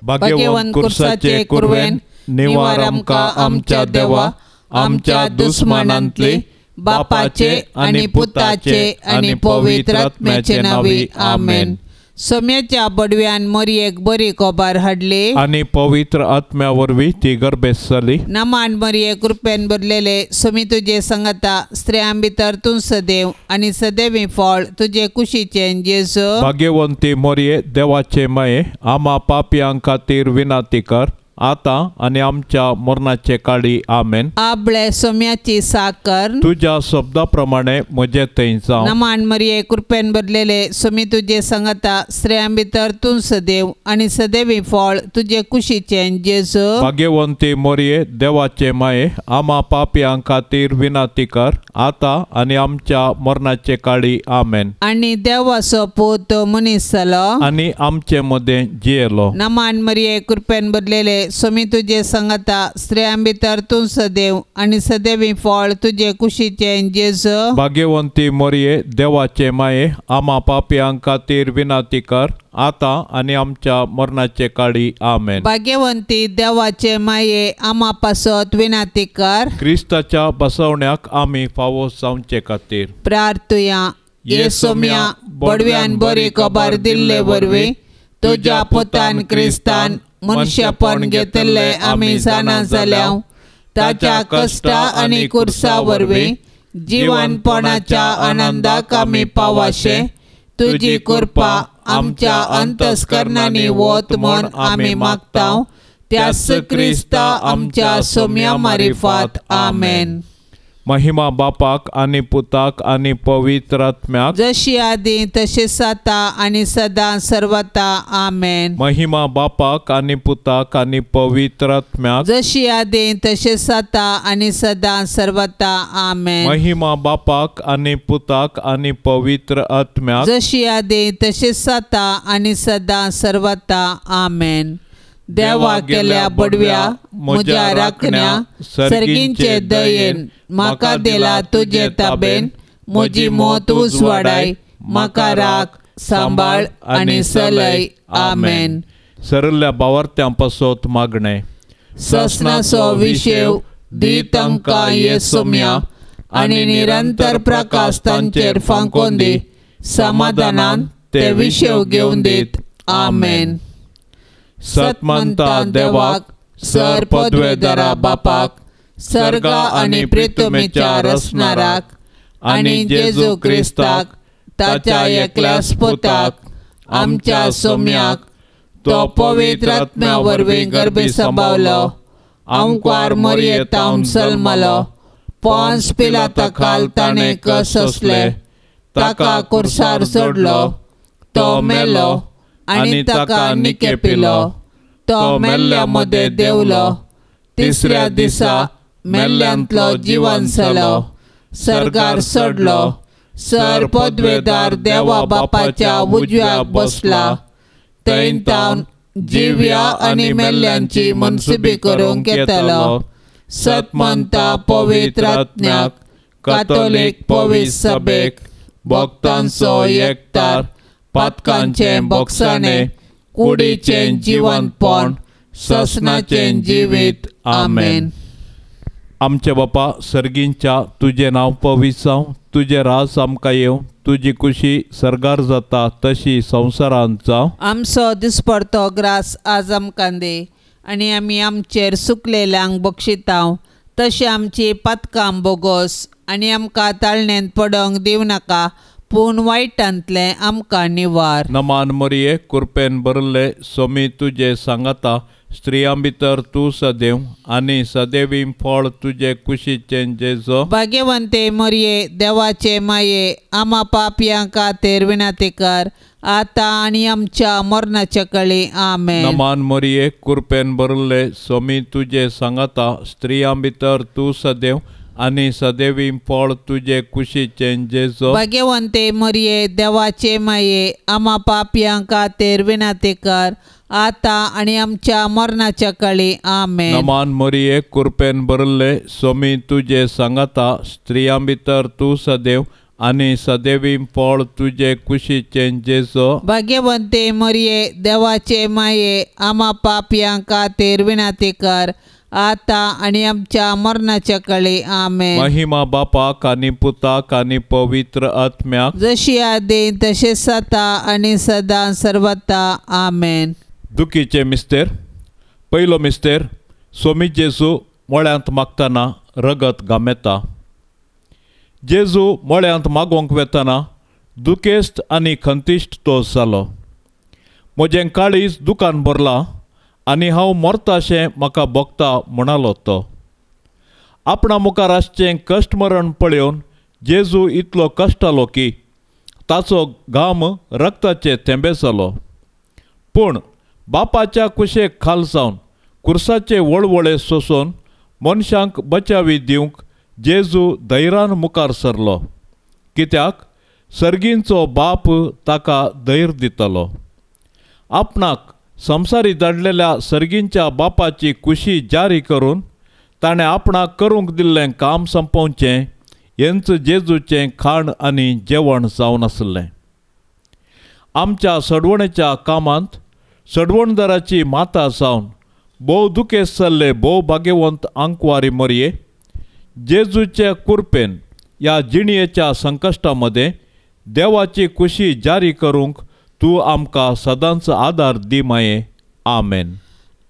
भाग्यवंत कुर्साचे कुरवेन निवार आमकां आमच्या देवा आमच्या दुस्मानांतली बापाचे आनी पुताचे आनी पवित्र आत्म्याचे नांवी आमेन. सोम्याच्या बडव्यान मरयेक बरी खबर हाडली आनी पवित्र आत्म्या वरवीं ती गर्भेस्त जाली. नमान मरये कृपेन भरलेले सोमी तुजे संगता स्त्रियां भितर तूं सदैव आनी सदैवी फळ तुजे कुशीचें जेजू. भाग्यवंती मरये देवाचे माये आमा पापयां खातीर विनंती कर आतां आनी आमच्या मरणाचे काळी आमेन. आबळे सोम्याची साकर तुज्या शब्दा प्रमाणे म्हजे थंय जावं. नमान मरये कृपेन भरलेले सोमी तुजे संगता स्त्रियां भितर तूं सदैव आनी सदैवी फळ तुजे कुशीचें जेजू. भाग्यवंती मरये देवाचे माये आमा पापयां खातीर विनंती कर आतां आनी आमच्या मरणाचे काळी आमेन. आनी देवाचो पूत मनीस जालो आनी आमचे मदें जियेलो. नमान मरये कृपेन भरलेले सोमी तुजे संगता स्त्रियां भितर तूं सदैव आनी सदैवी फळ तुजे कुशीचें जेजू. भाग्यवंती मरये देवाचे माये आमा पापयां खातीर विनंती कर आतां आनी आमच्या मरणाचे काळी आमेन. भाग्यवंती देवाचे माये आमा पासत विनंती कर. क्रिस्ताच्या बसवण्याक आमी फावो जावचे खातीर प्रार्थुया. ये सोम्या बडव्यान बरी खबर दिल्ले वरवीं तुज्या पुतान क्रिस्तान मनशेपण घेतिल्लें आमी जाणा जाल्या. ताच्या कश्टा आनी कुर्सा वरवीं जिवानपणाच्या आनंदाक आमी पावाशे तुजी कृपा आमच्या अंतस्करणांनी वत म्हण आमी मागता. त्याच क्रिस्ता आमच्या सोम्या मारिफात आमेन. महिमा बापाक आनी पुताक आनी पवित्र आत्म्याक जशी आदी तशी आतां आनी सदां सर्वता आमेन. महिमा बापाक आनी पुताक आनी पवित्र आत्म्याक जशी आदी तशी आतां आनी सदां सर्वता आमेन. महिमा बापाक आनी पुताक आनी पवित्र आत्म्याक जशी आदी तशी आतां आनी सदां सर्वता आमेन. देवा केल्या बडव्या म्हज्या राखण्या सर्गींचे दयेन म्हाका दिला तुजे ताबेन म्हजी मौत उजवाडाय म्हाका राख सांबाळ आनी सलय आमेन. सरल्या बावर्त्यां पासत मागणें. ससनाचो विशेव दी तांकां ये सोम्या आनी निरंतर प्रकाश तांचेर फांकोन दी समाधानान ते विशेव घेवन दीत आमेन. सतमंता देवाक सर पदवेदारा बापाक सर्गा आनी प्रितुमेच्या रचणाराक आनी जेजू क्रिस्ताक ताच्या एकल्याच पुताक आमच्या सोम्याक तो पवित्र आत्म्या वरवीं गर्भी सांबावलो आमकार मरयेतावन जल्मलो पोन्स पिलाता खाल ताणें कस सोंसले ताका कुर्सार सोडलो तो मेलो आनी ताका निकेपिलो तो मेल्ल्या मदें देंवलो तिसऱ्या दिसा मेल्ल्यांतलो जिवन जालो सर्गार चडलो सर पदवेदार देवा बापाच्या उजव्याक बसला थंय तावन जिव्या आनी मेल्ल्यांची मनसुबी करूंक येतलो. सतमंता पवित्र आत्म्याक कातोलीक पवित्र सभेक भक्तांचो एकतार पातकांचें बोगसाणें कुडीचें जिवनपण ससनाचें जिवीत आमेन. आमचे बापा सर्गींच्या तुजें नांव पवित्र जावं तुजें राज आमकां येवं तुजी कुशी सर्गार जाता तशी संवसारांत जावं. आमचो दिसपडतो ग्रास आज आमकां दी आनी आमी आमचेर सुकलेल्यांक बक्षितांव तशें आमची पातकां बोगोस आनी आमकां ताळणेंत पडोंक दिवं नाका पूण वायटांतलें आमकां निवार. नमान मरये कुरपेन भरले सोमी तुजे सांगाता स्त्रियां भितर तूं सदैव आनी सदैवी फळ तुजे कुशीचें जेजो. भाग्यवंते मरये देवाचे माये आमा पापयां खातीर विनंती कर आतां आनी आमच्या मरणाच्या कळी आमेन. नमान मरये कुरपेन भरले सोमी तुजे सांगाता स्त्रियां भितर तूं सदैव आनी सदैवी फळ तुजे कुशीचें जेजो. भाग्यवंते मरये देवाचे माये आमा पापयां खातीर विनंती कर आतां आनी आमच्या मरणाच्या कळी आमेन. नमान मरये कुरपेन भरले सोमी तुजे सांगाता स्त्रियां भितर तूं सदैव आनी सदैवी फळ तुजे कुशीचें जेजू। भाग्यवंते मरिये देवाचे माये आमा पापयां खातीर विनंती कर आता आनी आमच्या मरणाच्या काळी। आमेन। महिमा बापाक आनी पुताक आनी पवित्र आत्म्याक, जशी आदी तशेंच आतां आनी सदां सर्वता। आमेन। दुखीचे मिस्तेर। पयलो मिस्तेर, सोमी जेजू मळ्यांत मागतना रगत घामेता। जेजू मळ्यांत मागोवंक वेतना दुखेस्त आनी खंतिश्ट तो जालो। म्हजें काळीज दुकान भरलां आनी हांव मरताशें म्हाका भोगता म्हणालो तो। आपणा मुखार आसचें कश्ट मरण पळोवन जेजू इतलो कश्टालो की ताचो घाम रक्ताचे थेंबे जालो। पूण बापाच्या कुशेक खाल जावन कुर्साचे वळवळे सोसून मनशांक बचावी दिवंक जेजू धैर्यान मुखार सरलो, कित्याक सर्गींचो बाप ताका धैर्य दितलो। आपणाक संवसारी धाडलेल्या सर्गींच्या बापाची कुशी जारी करून ताणें आपणाक करूंक दिल्लें काम संपोवचें हेंच जेजूचें खाण आनी जेवण जावन आसलें। आमच्या सडवणेच्या कामांत सडवणदाराची माता जावन भोव दुखेस्त जाल्ले भोव भाग्यवंत आंकवारी मरये जेजूचे कुरपेन ह्या जिणयेच्या संकश्टा मदें देवाची कुशी जारी करूंक तूं आमकां सदांच आदार दी माये। आमेन।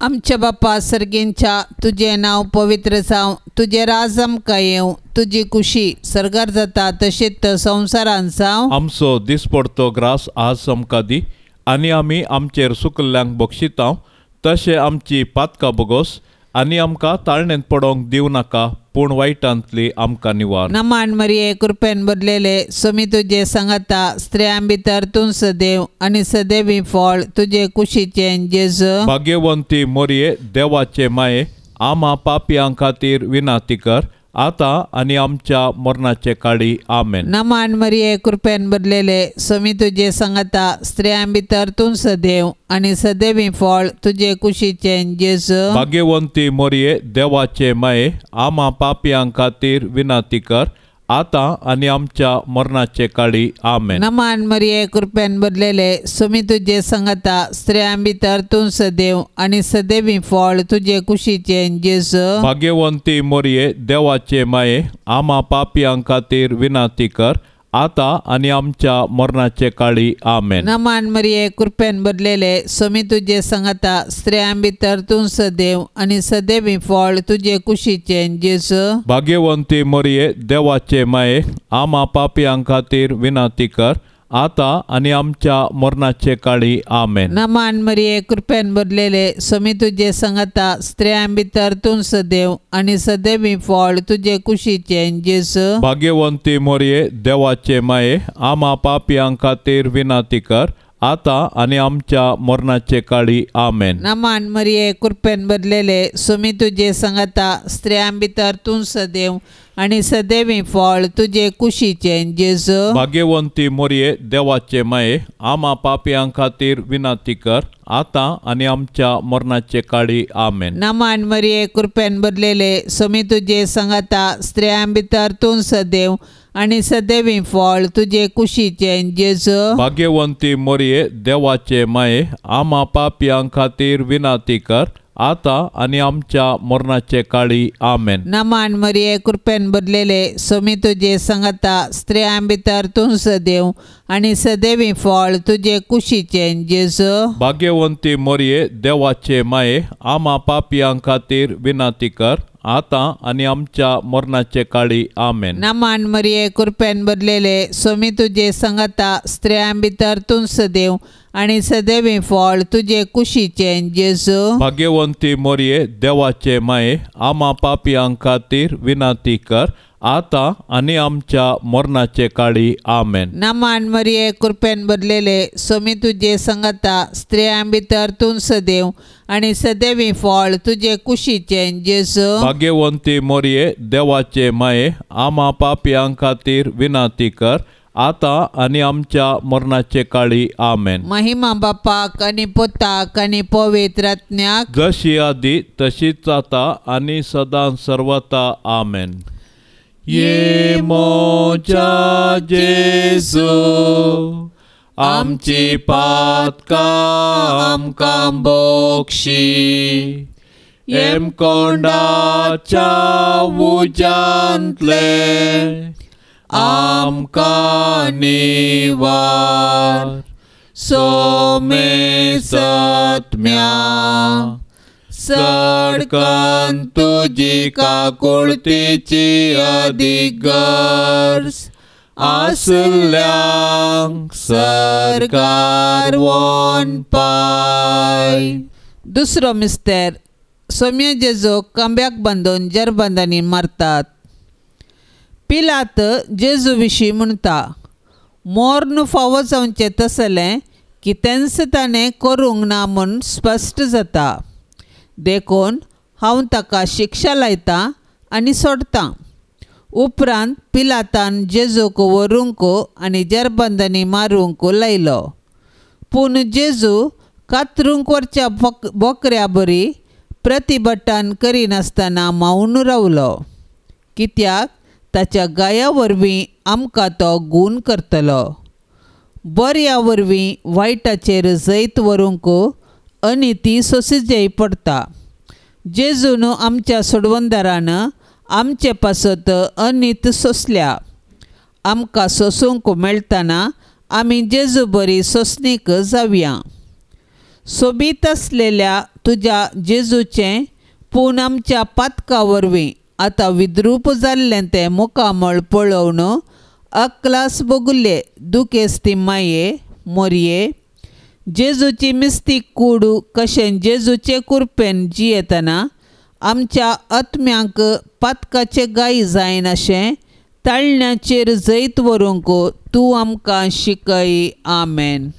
आमच्या बापा सर्गींच्या तुजें नांव पवित्र जावं, तुजें राज आमकां येवं, तुजी कुशी सर्गार जाता तशीच संवसारांत जावं। आमचो दिसपडतो ग्रास आज आमकां दी आनी आमी आमचेर सुकल्ल्यांक बक्षितांव तशें आमची पातकां बोगोस आनी आमकां ताळणेंत पडोवंक दिवं नाका, पूण वायटांतली आमकां निवार। नमान मरिये कृपेन भरलेले स्वामी तुजे सांगाता, स्त्रियां भितर तूं सदैव आनी सदैवी फळ तुजे कुशीचें जेजू। भाग्यवंती मरिये देवाचे माये आमा पापयां खातीर विनंती कर आतां आनी आमच्या मरणाचे काळी। आमेन। नमान मरिये कृपेन भरलेले स्वामी तुजे सांगाता, स्त्रियां भितर तूं सदैव आनी सदैवी फळ तुजे कुशीचें जेजू। भाग्यवंती मरिये देवाचे माये आमा पापयां खातीर विनंती कर आतां आनी आमच्या मरणाचे काळी। आमेन। नमान मरिये कृपेन भरलेले स्वामी तुजे सांगाता, स्त्रियां भितर तूं सदैव आनी सदैवी फळ तुजे कुशीचें जेजू। भाग्यवंती मरिये देवाचे माये आमा पापयां खातीर विनंती कर आतां आनी आमच्या मरणाचे काळी। आमेन। नमान मरिये कृपेन भरलेले स्वामी तुजे सांगाता, स्त्रियां भितर तूं सदैव आनी सदैवी फळ तुजे कुशीचें जेजू। भाग्यवंती मरिये देवाचे माये आमा पापयां खातीर विनंती कर आतां आनी आमच्या मरणाचे काळी। आमेन। नमान मरिये कृपेन भरलेले स्वामी तुजे सांगाता, स्त्रियां भितर तूं सदैव आनी सदैवी फळ तुजे कुशीचें जेजू। भाग्यवंती मरिये देवाचे माये आमा पापयां खातीर विनंती कर आतां आनी आमच्या मरणाचे काळी। आमेन। नमान मरिये कृपेन भरलेले स्वामी तुजे सांगाता, स्त्रियां भितर तूं सदैव आनी सदैवी फळ तुजे कुशीचें जेजू। भाग्यवंती मरिये देवाचे माये आमा पापयां खातीर विनंती कर आतां आनी आमच्या मरणाचे काळी। आमेन। नमान मरिये कृपेन भरलेले स्वामी तुजे सांगाता, स्त्रियां भितर तूं सदैव आनी सदैवी फळ तुजे कुशीचें जेजू। भाग्यवंती मरिये देवाचे माये आमा पापयां खातीर विनंती कर आतां आनी आमच्या मरणाचे काळी। आमेन। नमान मरिये कृपेन भरलेले स्वामी तुजे सांगाता, स्त्रियां भितर तूं सदैव आनी सदैवी फळ तुजे कुशीचें जेजू। भाग्यवंती मरिये देवाचे माये आमा पापयां खातीर विनंती कर आतां आनी आमच्या मरणाचे काळी। आमेन। नमान मरिये कृपेन भरलेले स्वामी तुजे सांगाता, स्त्रियां भितर तूं सदैव आनी सदैवी फळ तुजे कुशीचें जेजू। भाग्यवंती मरिये देवाचे माये आमा पापयां खातीर विनंती कर आतां आनी आमच्या मरणाचे काळी। आमेन। नमान मरिये कृपेन भरलेले स्वामी तुजे सांगाता, स्त्रियां भितर तूं सदैव आनी सदैवी फळ तुजे कुशीचें जेजू। भाग्यवंती मरिये देवाचे माये आमा पापयां खातीर विनंती कर आतां आनी आमच्या मरणाचे काळी। आमेन। महिमा बापाक आनी पुताक आनी पवित्र आत्म्याक, जशी आदी तशीच आतां आनी सदां सर्वता। आमेन। ये मोजा जेजू आमची पातकां आमकां बक्षी हेमकोंडाच्या उज्यांतले आमकां निवार सोमे सत्म्या सडकन तुजी काकुळतीची अदीक गरज आसल्यांक सरकार वोन पाय. दुसरो मिस्तेर सोम्या जेजूक खांब्याक बांदून जरबंदांनी मारतात. पिलात जेजू विशीं म्हणटा, मोर्न फावो जावचें तसलें कितेंच ताणें करूंक ना म्हूण स्पश्ट जाता, देखून हांव ताका शिक्षा लायतां आनी सोडटां. उपरांत पिलातान जेजूक व्हरूंक आनी जरबंदांनी मारूंक लायलो. पूण जेजू कातरूंक व्हरच्या बोकऱ्या बरी प्रतिभटान करिनासतना मावन रावलो, कित्याक ताच्या गाया वरवीं आमकां तो गूण करतलो. बऱ्या वरवीं वायटाचेर जैत व्हरूंक आनी ती सोंसिजय पडटा. जेजून आमच्या सोडवणदारान आमचे पासत अनीत सोंसल्या. आमकां सोंसूंक मेळटना आमी जेजू बरी सोंसणीक जावया. सोबीत आसलेल्या तुज्या जेजूचें पूण आमच्या पातका वरवीं आतां विद्रूप जाल्लें तें मुखामळ पळोवन अकलास भोगुल्ले दुखेस्ती माये मोरये जेजूची मिस्तीक कूड कशें जेजूचे कुरपेन जियेतना आमच्या आत्म्यांक पातकाचे गाय जायनाशें ताळण्याचेर जैत व्हरूंक तूं आमकां शिकय. आमेन.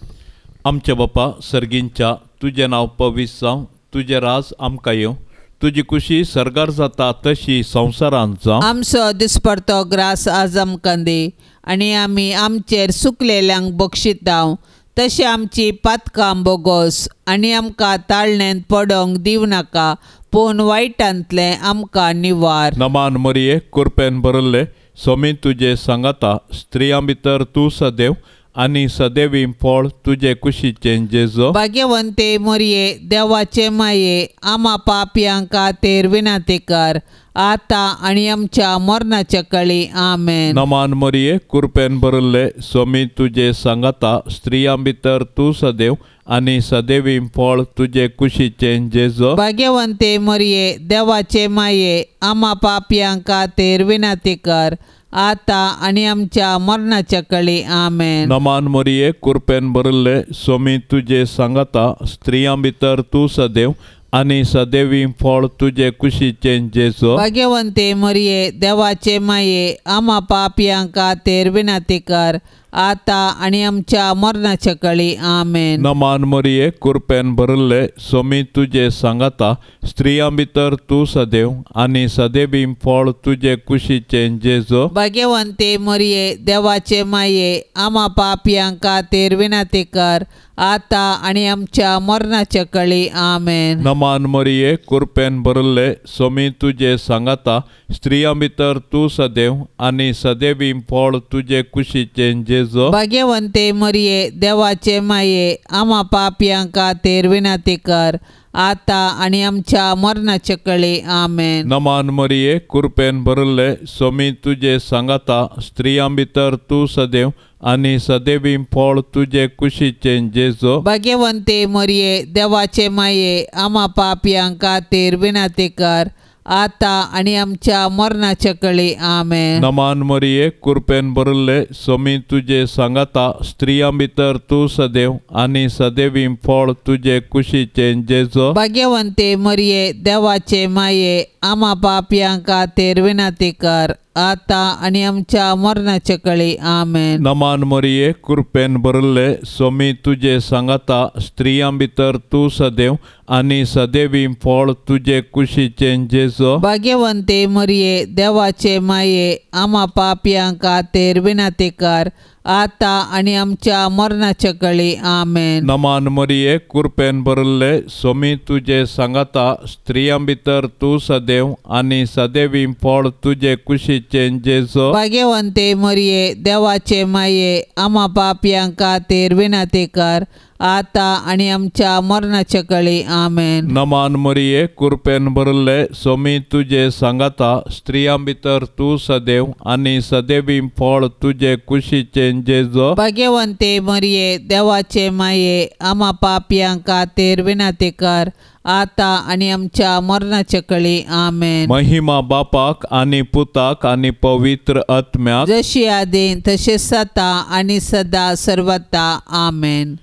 आमच्या बापा सर्गींच्या तुजें नांव पवित्र जावं, तुजें राज आमकां येवं, तुजी खुशी सर्गार जाता तशी संवसारांत जावं. आमचो दिसपडतो ग्रास आज आमकां दी आनी आमी आमचेर सुकलेल्यांक बक्षितांव तशें आमची पातकां बोगोस आनी आमकां ताळण्यांत पडोंक दिवं नाका पूण वायटांतलें आमकां निवार. नमान मरिये कुरपेन भरिल्ले सोमी तुजे सांगाता, स्त्रियां भितर तूं सदैव आनी सदैवी फळ तुजे कुशीचें जेजो. भाग्यवंते मोरये देवाचे माये आमा पापयांक खातीर विनंती कर आतां आनी आमच्या मरणाच्या कळी. आमेन. नमान मरिये कुरपेन भरिल्ले सोमी तुजे सांगाता, स्त्रियां भितर तूं सदैव आनी सदैवी फळ तुजे कुशीचें जेजो. भाग्यवंते मोरये देवाचे माये आमा पापयांक खातीर विनंती कर आतां आनी आमच्या मरणाच्या कळी. आमेन. नमान मरिये कुरपेन भरिल्ले सोमी तुजे सांगाता, स्त्रियां भितर तूं सदैव आनी सदैवी फळ तुजे कुशीचें जेजो. भाग्यवंते मरिये देवाचे माये आमा पापयांक खातीर विनंती कर आतां आनी आमच्या मरणाच्या कळी. आमेन. नमान मरिये कुरपेन भरिल्ले सोमी तुजे सांगाता, स्त्रियां भितर तूं सदैव आनी सदैवी फळ तुजे कुशीचें जेजो. भाग्यवंते मरिये देवाचे माये आमा पापयांक खातीर विनंती कर आतां आनी आमच्या मरणाच्या कळी. आमेन. नमान मरिये कुरपेन भरिल्ले सोमी तुजे सांगाता, स्त्रियां भितर तूं सदैव आनी सदैवी फळ तुजे कुशीचें जेजो. भाग्यवंते मरिये देवाचे माये आमा पापयांक खातीर विनंती कर आतां आनी आमच्या मरणाच्या कळी. आमेन. नमान मरिये कुरपेन भरिल्ले सोमी तुजे सांगाता, स्त्रियां भितर तूं सदैव आनी सदैवी फळ तुजे कुशीचें जेजो. भाग्यवंते मरिये देवाचे माये आमा पापयांक खातीर विनंती कर आतां आनी आमच्या मरणाच्या कळी. आमेन. नमान मरिये कुरपेन भरिल्ले सोमी तुजे सांगाता, स्त्रियां भितर तूं सदैव आनी सदैवी फळ तुजे कुशीचें जेजो. भाग्यवंते मरिये देवाचे माये आमा पापयांक खातीर विनंती कर आतां आनी आमच्या मरणाच्या कळी. आमेन. नमान मरिये कुरपेन भरिल्ले सोमी तुजे सांगाता, स्त्रियां भितर तूं सदैव आनी सदैवी फळ तुजे कुशीचें जेजो. भाग्यवंते मरिये देवाचे माये आमा पापयांक खातीर विनंती कर आतां आनी आमच्या मरणाच्या कळी. आमेन. नमान मरिये, कृपेन भरिल्ले, सोमी तुजे सांगाता, स्त्रियां भितर तूं सदैव आनी सदैवी फळ तुजे कुशीचें जेजू. भाग्यवंते मरिये, देवाचे माये, आमा पापयां खातीर विनंती कर, आतां आनी आमच्या मरणाच्या कळी. आमेन. नमान मरिये, कृपेन भरिल्ले, सोमी तुजे सांगाता, स्त्रियां भितर तूं सदैव आनी सदैवी फळ तुजे कुशीचें जेजू. भाग्यवंते मरिये, देवाचे माये, आमा पापयां खातीर विनंती कर, आतां आनी आमच्या मरणाच्या कळी. आमेन. महिमा बापाक आनी पुताक आनी पवित्र आत्म्याक, जशी आदीं तशें सता आनी सदा सर्वता. आमेन.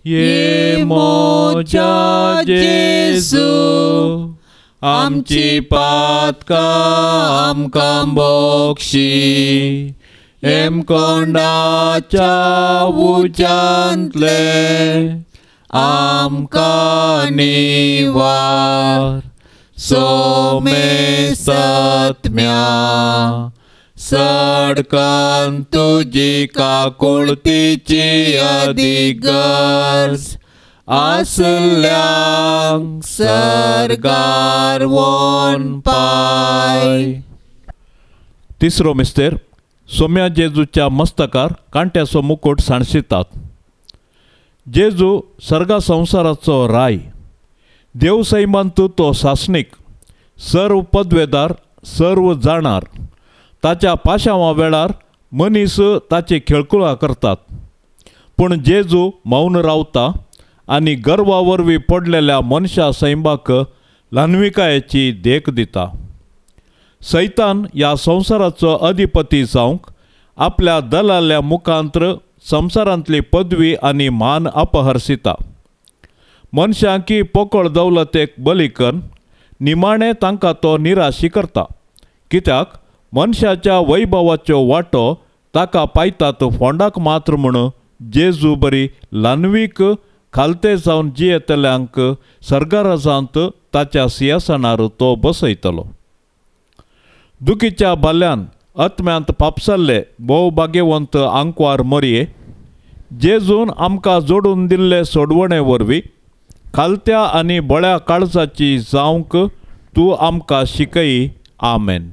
ये मोजा जेजू, आमची पातकां आमकां बक्षी, हेमकोंडाच्या उज्यांतले आमकां निवार, सोमे सत्म्या सडकन तुजी काकुळतीची अदीक गरज आसल्यांक सर्गार वोन पाय. तिसरो मिस्तेर. सोम्या जेजूच्या मस्तकार कांट्याचो मुकुट सांडशितात. जेजू सर्गा संवसाराचो राय, देव सैमांत तो सासणीक, सर्व पदवेदार, सर्व जाणार. ताच्या पाशांवा वेळार मनीस ताची खेळकुळां करतात, पूण जेजू मौन रावता आनी गर्वा वरवीं पडलेल्या मनशा सैमाक ल्हानविकायेची देख दिता. सैतान ह्या संवसाराचो अधिपती जावंक आपल्या दलाल्या मुखांत्र संवसारांतली पदवी आनी मान अपहरसिता. मनशांकी पोकळ दौलतेक बली करून निमाणें तांकां तो निराशी करता, कित्याक मनशाच्या वैभवाच्यो वांटो ताका पायतात फोंडाक मात्र म्हूण जेजू बरी ल्हानवीक खालते जावन जियेतल्यांक सर्गाराजांत ताच्या सिंहासनार तो बसयतलो. दुखीच्या बाल्यान आत्म्यांत फापसल्ले भोव भाग्यवंत आंकवार मरये, जेजून आमकां जोडून दिल्ले सोडवणे वरवीं खालत्या आनी बळ्या काळजाची जावंक तूं आमकां शिकय. आमेन.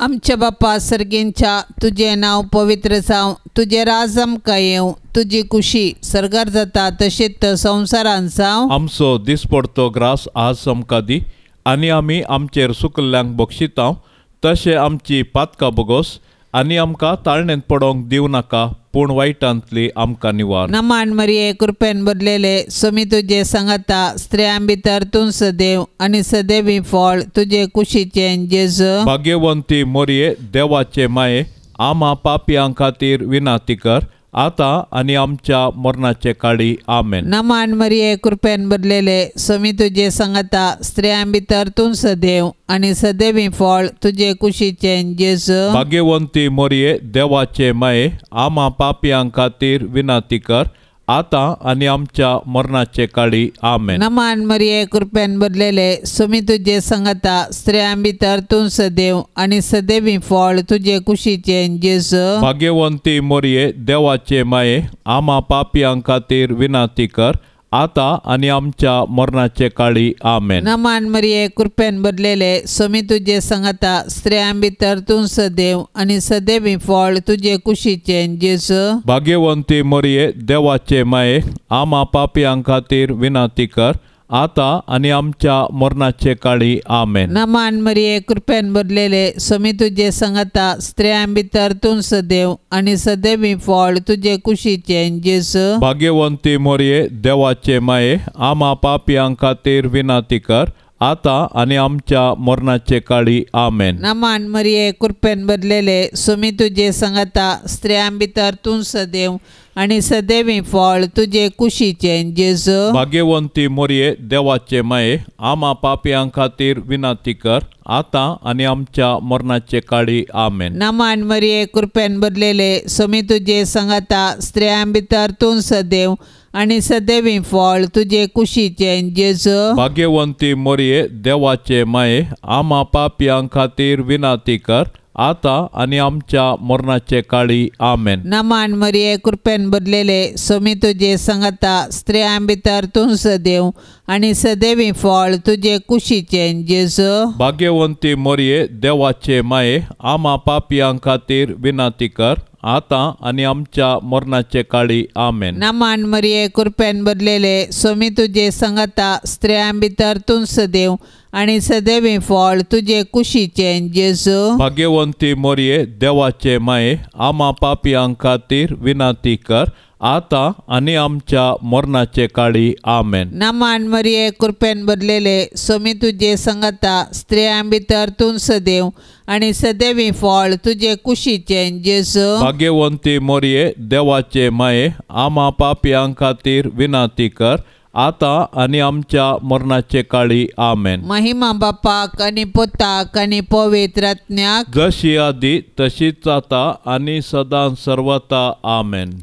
आमच्या बापा सर्गींच्या, तुजें नांव पवित्र जावं, तुजें राज आमकां येवं, तुजी कुशी सर्गार जाता तशीच संवसारांत जावं. आमचो दिसपडतो ग्रास आज आमकां दी, आनी आमी आमचेर सुकल्ल्यांक बक्षितांव तशें आमची पातकां बोगोस, आनी आमकां ताळणेंत पडोवंक दिवं नाका, पूण वायटांतली आमकां निवार. नमान मरिये, कृपेन भरलेले, सोमी तुजे सांगाता, स्त्रियां भितर तूं सदैव आनी सदैवी फळ तुजे कुशीचें जेजू. भाग्यवंती मरिये, देवाचे माये, आमा पापयां खातीर विनंती कर, आतां आनी आमच्या मरणाचे काळी. आमेन. नमान मरिये, कृपेन भरलेले, सोमी तुजे सांगाता, स्त्रियां भितर तूं सदैव आनी सदैवी फळ तुजे कुशीचें जेजू. भाग्यवंती मरिये, देवाचे माये, आमा पापयां खातीर विनंती कर, आतां आनी आमच्या मरणाचे काळी. आमेन. नमान मरिये, कृपेन भरलेले, सोमी तुजे सांगाता, स्त्रियां भितर तूं सदैव आनी सदैवी फळ तुजे कुशीचें जेजू. भाग्यवंती मरिये, देवाचे माये, आमा पापयां खातीर विनंती कर, आतां आनी आमच्या मरणाचे काळी. आमेन. नमान मरिये, कृपेन भरलेले, सोमी तुजे सांगाता, स्त्रियां भितर तूं सदैव आनी सदैवी फळ तुजे कुशीचें जेजू. भाग्यवंती मरिये, देवाचे माये, आमा पापयां खातीर विनंती कर, आतां आनी आमच्या मरणाचे काळी. आमेन. नमान मरिये, कृपेन भरलेले, सोमी तुजे सांगाता, स्त्रियां भितर तूं सदैव आनी सदैवी फळ तुजे कुशीचें जेजू. भाग्यवंती मरिये, देवाचे माये, आमा पापयां खातीर विनंती कर, आतां आनी आमच्या मरणाचे काळी. आमेन. नमान मरिये, कृपेन भरलेले, सोमी तुजे सांगाता, स्त्रियां भितर तूं सदैव आनी सदैवी फळ तुजे कुशीचें जेजू. भाग्यवंती मरिये, देवाचे माये, आमा पापयां खातीर विनंती कर, आतां आनी आमच्या मरणाचे काळी. आमेन. नमान मरिये, कृपेन भरलेले, सोमी तुजे सांगाता, स्त्रियां भितर तूं सदैव आनी सदैवी फळ तुजे कुशीचें जेजू. भाग्यवंती मरिये, देवाचे माये, आमा पापयां खातीर विनंती कर, आतां आनी आमच्या मरणाचे काळी. आमेन. नमान मरिये कृपेन भरलेले सोमी तुजे संगता, स्त्रियां भितर तूं सदैव आनी सदैवी फळ तुजे कुशीचें जेजू. भाग्यवंती मोरये देवाचे माये, आमा पापयां खातीर विनंती कर आतां आनी आमच्या मरणाचे काळी. आमेन. नमान मरिये कृपेन भरलेले सोमी तुजे संगता, स्त्रियां भितर तूं सदैव आनी सदैवी फळ तुजे कुशीचें जेजू. भाग्यवंती मोरये देवाचे माये, आमा पापयां खातीर विनंती कर आतां आनी आमच्या मरणाचे काळी. आमेन. नमान मरिये कृपेन भरलेले सोमी तुजे संगता, स्त्रियां भितर तूं सदैव आनी सदैवी फळ तुजे कुशीचें जेजू. भाग्यवंती मोरये देवाचे माये, आमा पापयां खातीर विनंती कर आतां आनी आमच्या मरणाचे काळी. आमेन. महिमा बापाक आनी पुताक आनी पवित्र आत्म्याक, जशी आदी तशीच आतां आनी सदां सर्वता. आमेन.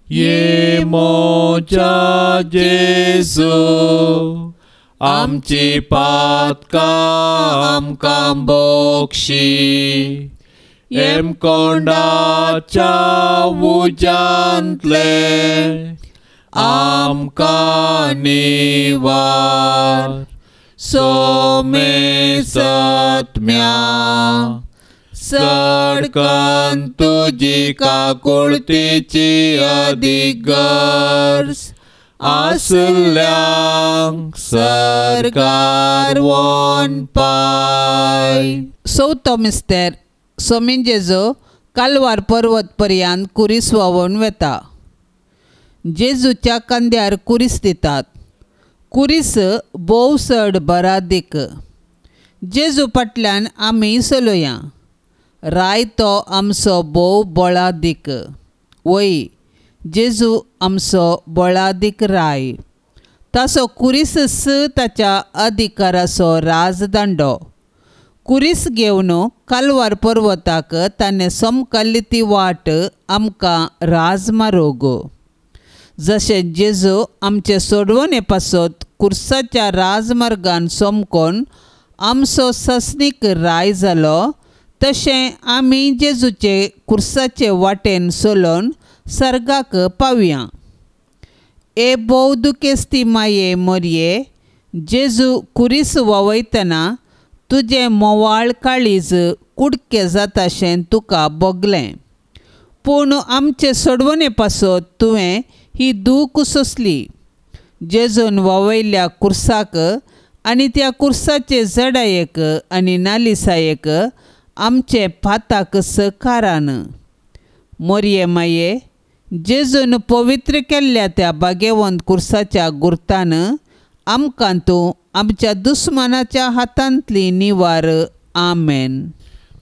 ये मोजा जेजू आमची पातकां आमकां बोक्षी, हेमकोंडाच्या उज्यांतले आमकां निवार, सोमे सत्म्या सडकन तुजी काकुळतीची अदीक गरज आसल्यांक सरकार वोन पाय. चवथो मिस्तेर सोमीन जेजू कालवार पर्वत पर्यंत कुरीस व्हांवोवन वेता. जेजूच्या खांद्यार कुरीस दितात. कुरीस भोव चड बरादीक. जेजू फाटल्यान आमी चलोया. राय तो आमचो भोव बळादीक. वय जेजू आमचो बळादीक राय. ताचो कुरीस ताच्या अधिकाराचो राजदांडो. कुरीस घेवन कालवार पर्वताक ताणें समकाल्ली ती वाट आमकां राजमारोग. जशें जेजू आमचे सोडवणे पासत कुर्साच्या राजमार्गान समकोन आमचो ससनीक राय जालो, तशें आमी जेजूचे कुर्साचे वाटेन चलोवन सर्गाक पावया. ए भोव दुखेस्ती माये मोरये, जेजू कुरीस व्हांवयतना तुजें मोवाळ काळीज कुडके जाताशें तुका भोगलें, पूण आमचे सोडवणे पासत तुवें ही दूख सोंसली. जेजून व्हांवयल्ल्या कुर्साक आनी त्या कुर्साचे जडायेक आनी नालिसायेक आमचे पाताक सहकारान. मोरये माये, जेजून पवित्र केल्ल्या त्या भाग्यवंत कुर्साच्या गुर्तान आमकां तूं आमच्या दुस्मानाच्या हातांतली निवार. आमेन.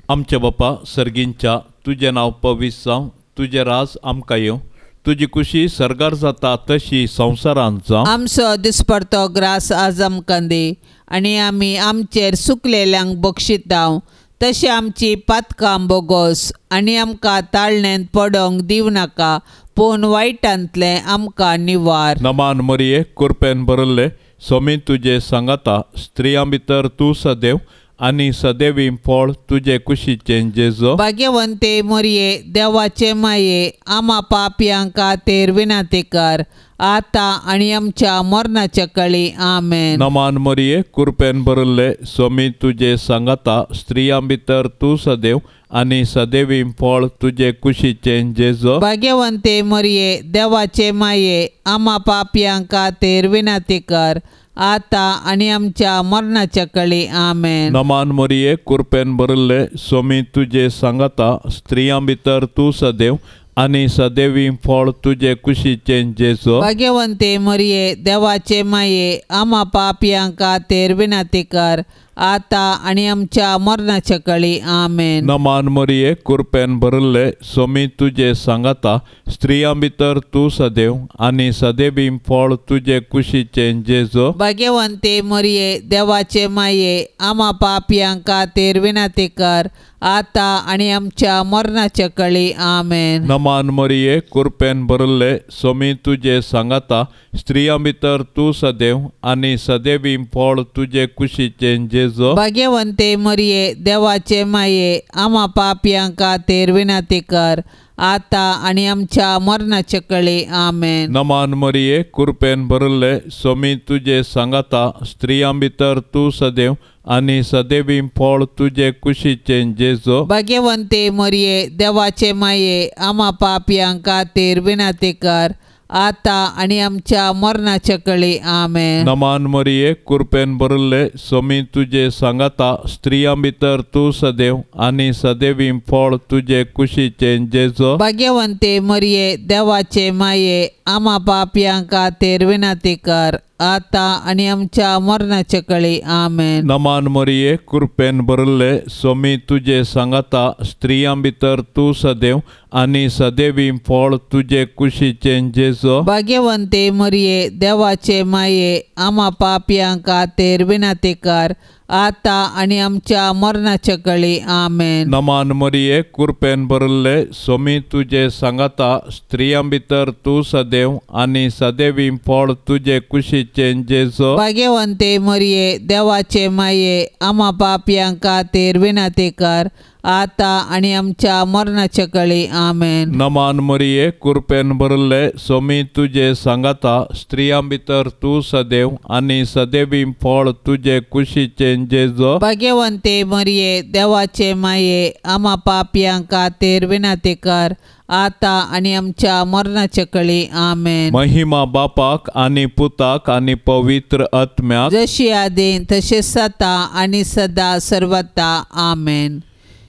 आमच्या बापा सर्गींच्या, तुजें नांव पवित्र जावं, तुजें राज आमकां येवं, तुजी खुशी सर्गार जाता तशी संवसारांत जावं. आमचो दिसपडतो ग्रास आज आमकां दी आनी आमी आमचेर सुकलेल्यांक बक्षितांव तशें आमची पातकां बोगोस आनी आमकां ताळण्यांत पडोंक दिवं नाका, पूण वायटांतलें आमकां निवार. नमान मरिये कुरपेन भरिल्ले सोमी तुजे सांगाता, स्त्रियां भितर तूं सदैव आनी सदैवी फळ तुजे कुशीचें जेजू. भाग्यवंते मोरये देवाचे माये, आमा पापयां खातीर विनंती कर आतां आनी आमच्या मरणाच्या कळी. आमेन. नमान मरिये कुरपेन भरिल्ले सोमी तुजे सांगाता, स्त्रियां भितर तूं सदैव आनी सदैवी फळ तुजे कुशीचें जेजू. भाग्यवंते मोरये देवाचे माये, आमा पापयां खातीर विनंती कर आतां आनी आमच्या मरणाच्या कळी. आमेन. नमान मरिये कुरपेन भरिल्ले सोमी तुजे सांगाता, स्त्रियां भितर तूं सदैव आनी सदैवी फळ तुजे कुशीचें जेजू. भाग्यवंते मरिये देवाचे माये, आमा पापयां खातीर विनंती कर आतां आनी आमच्या मरणाच्या कळी. आमेन. नमान मरिये कुरपेन भरिल्ले सोमी तुजे सांगाता, स्त्रियां भितर तूं सदैव आनी सदैवी फळ तुजे कुशीचें जेजू. भाग्यवंते मरिये देवाचे माये, आमा पापयां खातीर विनंती कर आतां आनी आमच्या मरणाच्या कळी. आमेन. नमान मरिये कुरपेन भरिल्ले सोमी तुजे सांगाता, स्त्रियां भितर तूं सदैव आनी सदैवी फळ तुजे कुशीचें जेजो। भाग्यवंते मरिये देवाचे माये आमा पापयां खातीर विनंती कर आता आनी आमच्या मरणाचे कळे। आमेन। नमान मरिये कृपेन भरिल्ले स्वामी तुजे सांगाता, स्त्रियां भितर तूं सदैव आनी सदैवी फळ तुजे कुशीचें जेजो। भाग्यवंते मरिये देवाचे माये आमा पापयां खातीर विनंती कर आता आनी आमच्या मरणाचे कळे। आमेन। नमान मरिये कृपेन भरिल्ले स्वामी तुजे सांगाता, स्त्रियां भितर तूं सदैव आनी सदैवी फळ तुजे कुशीचें जेजो। भाग्यवंते मरिये देवाचे माये आमा पापयां खातीर विनंती कर आता आनी आमच्या मरणाचे कळे। आमेन। नमान मरिये कृपेन भरिल्ले स्वामी तुजे सांगाता, स्त्रियां भितर तूं सदैव आनी सदैवी फळ तुजे कुशीचें जेजो। भाग्यवंते मरिये देवाचे माये आमा पापयां खातीर विनंती कर आता आनी आमच्या मरणाचे कळे। आमेन। नमान मरिये कृपेन भरिल्ले स्वामी तुजे सांगाता, स्त्रियां भितर तूं सदैव आनी सदैवी फळ तुजे कुशीचें जेजो। भाग्यवंते मरिये देवाचे माये आमा पापयां खातीर विनंती कर आता आनी आमच्या मरणाचे कळे। आमेन। नमान मरिये कृपेन भरिल्ले स्वामी तुजे सांगाता, स्त्रियां भितर तूं सदैव आनी सदैवी फळ तुजे कुशीचें जेजो। भाग्यवंते मरिये देवाचे माये आमा पापयां खातीर विनंती कर आता आनी आमच्या मरणाचे कळे। आमेन। महिमा बापाक आनी पुताक आनी पवित्र आत्म्याक, जशी आदीं तशें सता आनी सदा सर्वता। आमेन।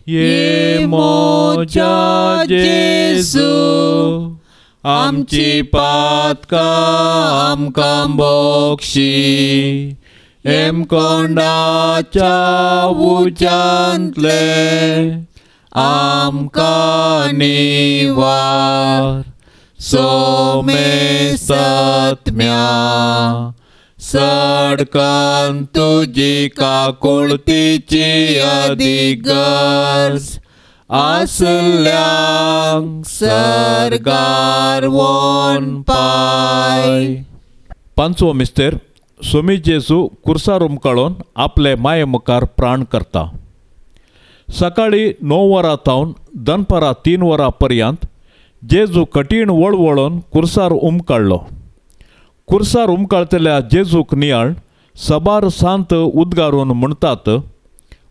ये मोजा जेजू आमची पातकां आमकां बोक्षी, हेमकोंडाच्या उज्यांतले आमकां निवार, सोमेसत्म्या सडकान तुजी काकुळतीची अधिगर्ज आसल्यांक सर्गार वोन पाय। पांचवो मिस्तेर स्वामी जेजू कुर्सार उमकाळून आपले माये मुखार प्राण करता। सकाळी 9 वरां थावन दनपारां 3 वरां पर्यंत जेजू कठीण वळवळून कुर्सार उमकाळ्ळो। कुर्सार उमकाळतल्या जेजूक नियाळ सबार सांत उद्गारून म्हणटात,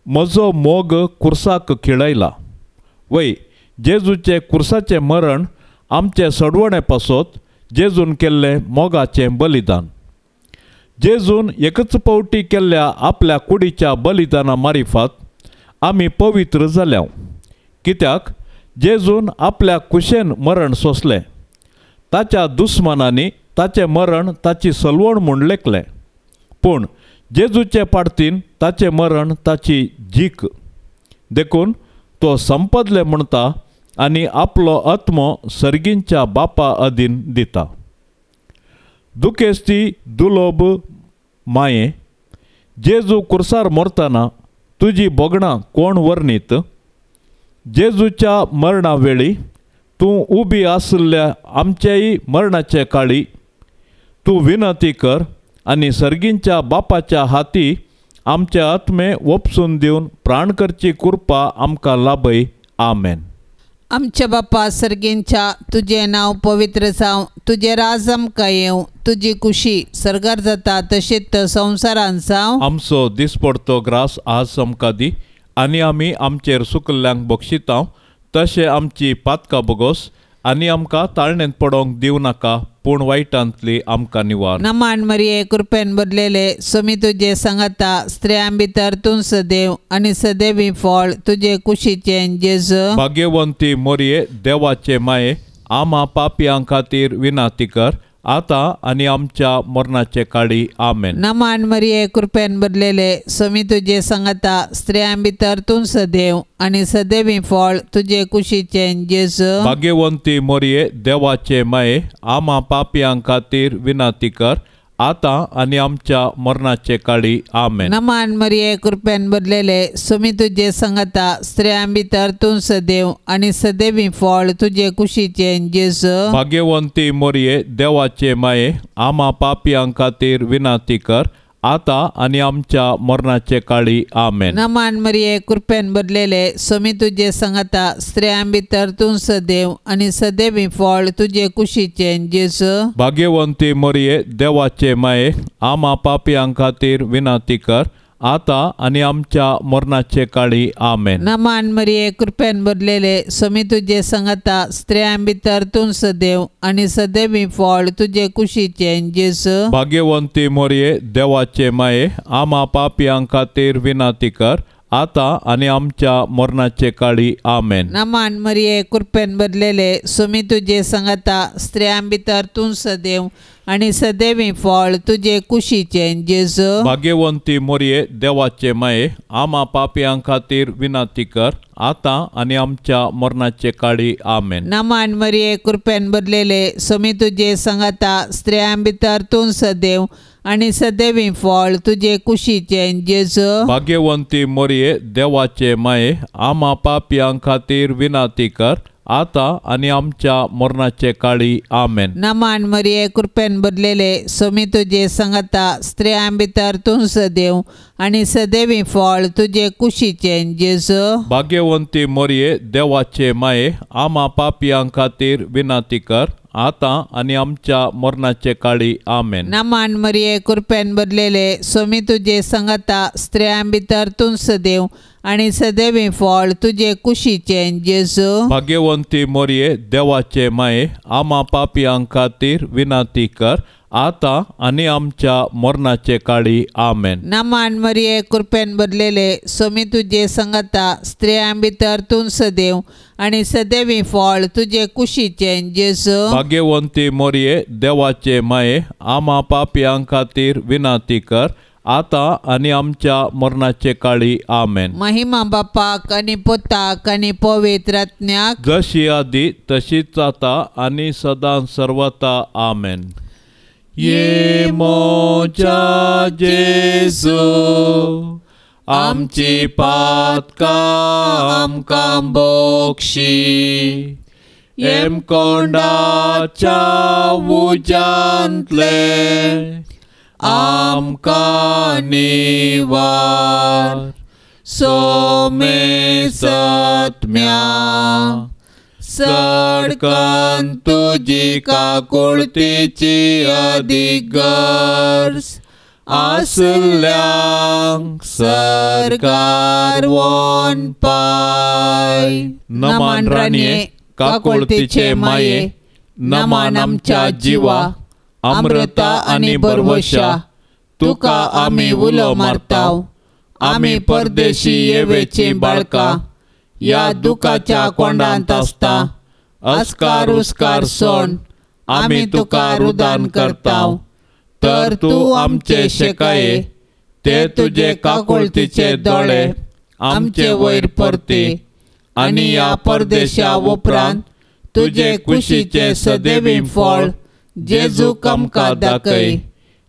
म्हजो मोग कुर्साक खिळयला। वय जेजूचे कुर्साचें मरण आमचे सडवणे पासत जेजून केल्लें मोगाचें बलिदान। जेजून एकच पावटी केल्ल्या आपल्या कुडीच्या बलिदाना मारिफात आमी पवित्र जाल्या, कित्याक जेजून आपल्या कुशेन मरण सोंसलें। ताच्या दुस्मानांनी ताचें मरण ताची सलवण म्हूण लेखलें, पूण जेजूचे पाडतीन ताचें मरण ताची जीक। देखून तो संपदले म्हणटा आनी आपलो आत्मो सर्गींच्या बापा अधीन दिता। दुखेस्ती दुलोब माये जेजू कुर्सार मरतना तुजी भोगणां कोण वर्णीत? जेजूच्या मरणा वेळी तूं उबी आशिल्ल्या आमचेय मरणाचे काळी तूं विनंती कर आनी सर्गींच्या बापाच्या हाती आमचे आत्मे ओपसून दिवन प्राण करची कृपा आमकां लाभय। आमेन। आमच्या बापा सर्गींच्या तुजें नांव पवित्र जावं, तुजें राज आमकां येवं, तुजी कुशी सर्गार जाता तशीच संवसारांत जावं। आमचो दिसपडतो ग्रास आज आमकां दी आनी आमी आमचेर सुकल्ल्यांक बक्षितांव तशें आमची पातकां बोगोस आनी आमकां ताळणेंत पडोवंक दिवं नाका, पूण वायटांतली आमकां निवार। नमान मरिये कृपेन भरलेले स्वामी तुजे सांगाता, स्त्रियां भितर तूं सदैव आनी सदैवी फळ तुजे कुशीचें जेजू। भाग्यवंती मोरये देवाचे माये आमा पापयां खातीर विनंती कर आतां आनी आमच्या मरणाचे काळी। आमेन। नमान मरिये कृपेन भरलेले स्वामी तुजे सांगाता, स्त्रियां भितर तूं सदैव आनी सदैवी फळ तुजे कुशीचें जेजू। भाग्यवंती मोरये देवाचे माये आमा पापयां खातीर विनंती कर आतां आनी आमच्या मरणाचे काळी। आमेन। नमान मरिये कृपेन भरलेले स्वामी तुजे सांगाता, स्त्रियां भितर तूं सदैव आनी सदैवी फळ तुजे कुशीचें जेजू। भाग्यवंती मोरये देवाचे माये आमा पापयां खातीर विनंती कर आतां आनी आमच्या मरणाचे काळी. आमेन. नमान मरिये, कृपेन भरलेले, स्वामी तुजे संगता, स्त्रियां भितर तूं सदैव आनी सदैवी फळ तुजे कुशीचें जेजू. भाग्यवंती मरिये, देवाचे माये, आमा पापयां खातीर विनंती कर, आतां आनी आमच्या मरणाचे काळी. आमेन. नमान मरिये, कृपेन भरलेले, स्वामी तुजे संगता, स्त्रियां भितर तूं सदैव आनी सदैवी फळ तुजे कुशीचें जेजू. भाग्यवंती मरिये, देवाचे माये, आमा पापयां खातीर विनंती कर, आतां आनी आमच्या मरणाचे काळी. आमेन. नमान मरिये, कृपेन भरलेले, स्वामी तुजे संगता, स्त्रियां भितर तूं सदैव आनी सदैवी फळ तुजे कुशीचें जेजू. भाग्यवंती मरिये, देवाचे माये, आमा पापयां खातीर विनंती कर, आतां आनी आमच्या मरणाचे काळी. आमेन. नमान मरिये, कृपेन भरलेले, स्वामी तुजे संगता, स्त्रियां भितर तूं सदैव आनी सदैवी फळ तुजे कुशीचें जेजू. भाग्यवंती मरिये, देवाचे माये, आमा पापयां खातीर विनंती कर, आतां आनी आमच्या मरणाचे काळी. आमेन. नमान मरिये, कृपेन भरलेले, स्वामी तुजे संगता, स्त्रियां भितर तूं सदैव आनी सदैवी फळ तुजे कुशीचें जेजू. भाग्यवंती मरिये, देवाचे माये, आमा पापयां खातीर विनंती कर, आतां आनी आमच्या मरणाचे काळी. आमेन. नमान मरिये, कृपेन भरलेले, स्वामी तुजे संगता, स्त्रियां भितर तूं सदैव आनी सदैवी फळ तुजे कुशीचें जेजू. भाग्यवंती मरिये, देवाचे माये, आमा पापयां खातीर विनंती कर, आतां आनी आमच्या मरणाचे काळी. आमेन. नमान मरिये, कृपेन भरलेले, स्वामी तुजे संगता, स्त्रियां भितर तूं सदैव आनी सदैवी फळ तुजे कुशीचें जेजू. भाग्यवंती मरिये, देवाचे माये, आमा पापयां खातीर विनंती कर, आतां आनी आमच्या मरणाचे काळी. आमेन. महिमा बापाक आनी पुताक आनी पवित्र आत्म्याक, जशी आदी तशीच आतां आनी सदां सर्वता. आमेन. ये मोजा जेजू, आमची पातकां आमकां बोक्षी, येमकोंडाच्या उज्यांतले आमकां निवार, सोमे सत्म्या सडकन तुजी काकुळतीची अदीक गरज आसल्यांक सरकार वन पाय. नमान राणये, काकुळतीचे माये, नमान आमच्या जिवा, अमृता आनी बरवशा, तुका आमी उलो मारताव. आमी परदेशी येवेची बाळकां, ह्या दुखाच्या कोंडांत आसता, अस्कार उस्कार सोण आमी तुका रुदान करताव. तर तूं आमचे शेकाये, ते तुजे काकुळतीचे दोळे आमचे वयर परती, आनी ह्या परदेशा उपरांत तुजे कुशीचे सदैवी फळ जेजू आमकां दाखय.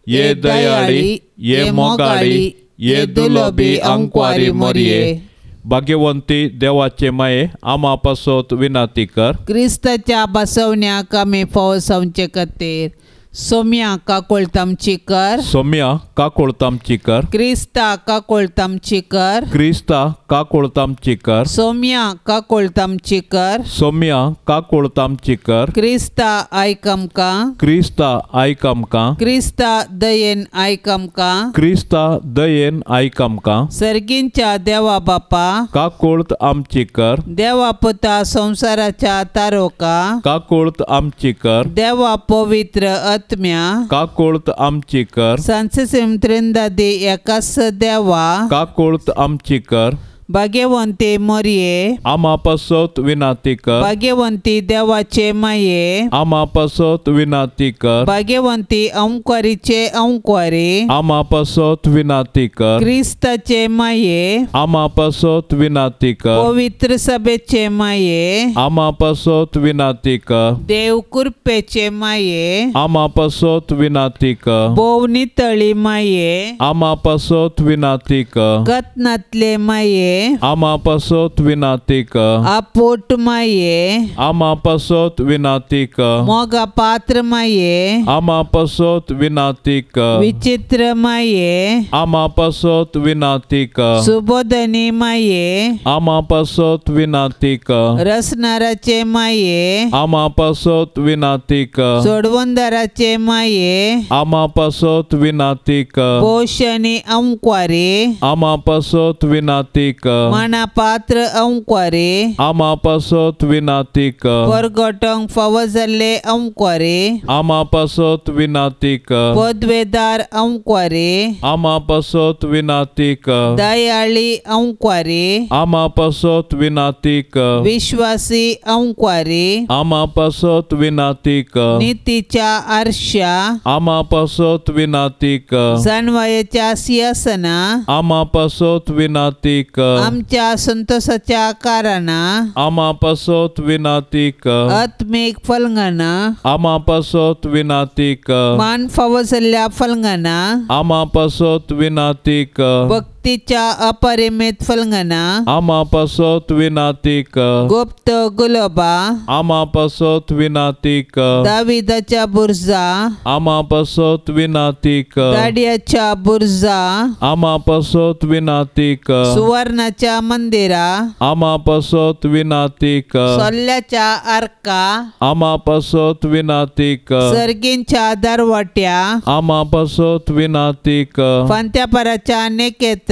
ये दयाळी, ये मोगाळी, ये दुलोबी अंकवारी मरिये, भाग्यवंती देवाचे माये, आमा पासत विनंती कर. क्रिस्ताच्या बसवण्याक आमी फावो जावचे खातीर सोम्या काकुळतामची कर, सोम्या काकुळतामची कर, क्रिस्ता काकुळतामची कर, क्रिस्ता काकुळतामची कर, सोम्या काकुळतामची कर, सोम्या काकुळतामची कर, क्रिस्ता आयक आमकां, क्रिस्ता आयक आमकां, क्रिस्ता दयेन आयक आमकां, क्रिस्ता दयेन आयक आमकां. सर्गींच्या देवा बापा काकुळत आमची कर, देवा पुता संवसाराच्या तारोका काकुळत आमची कर, देवा पवित्र काकुळत आमची कर, सांसिम त्रिंदादी एकाच देवा काकुळत आमची कर, भाग्यवंती मरिये आमा पासत विनंती कर, भाग्यवंती देवाचे माये आमा पासत विनंती कर, भाग्यवंती अंकवारीचे अंकवारी आमा पासत विनंती कर, क्रिस्ताचे माये आमा पासत विनंती कर, पवित्र सभेचे माये आमा पासत विनंती कर, देव कृपेचे माये आमा पासत विनंती कर, भोव नितळी माये आमा पासत विनंती कर, कत्नातले माये आमा पासत विनाती कर। आपोट माये आमा पासत विनाती कर। मोगा पात्र माये आमा पासत विनाती कर। विचित्र माये आमा पासत विनाती कर। सुबोधनी माये आमा पासत विनाती कर। रसनाराचे माये आमा पासत विनाती कर। सोडवंदाराचे माये आमा पासत विनाती कर। पोषणी अंक्वारे आमा पासत विनाती कर। माना पात्र अंक्वारे आमा पासत विनाती कर। परगटंक फावो जाल्ले अंक्वारे आमा पासत विनाती कर। पदवेदार अंक्वारे आमा पासत विनाती कर। दयाळी अंक्वारे आमा पासत विनाती कर। विश्वासी अंक्वारे आमा पासत विनाती कर। नितीच्या आरशा आमा पासत विनाती कर। जाणवायेच्या सिंहासना आमा पासत विनाती कर। आमच्या संतोषाच्या कारणां आमा पासत विनाती कर। आत्मीक फलंगाना आमा पासत विनाती कर। मान फावो जाल्ल्या फलंगाना आमा पासत विनाती कर। भक्तीच्या अपरिमित फलंगाना आमा पासत विनाती कर। गुप्त गुलोबा आमा पासत विनाती कर। दाविदाच्या बुर्जा आमा पासत विनाती कर। दाडियाच्या बुर्जा आमा पासत विनाती कर। सुवर्णाच्या मंदिरा आमा पासत विनाती कर। सोल्ल्याच्या आर्का आमा पासत विनाती कर। सर्गींच्या दरवाट्या आमा पासत विनाती कर। फांत्यापराच्या नेकेत्रा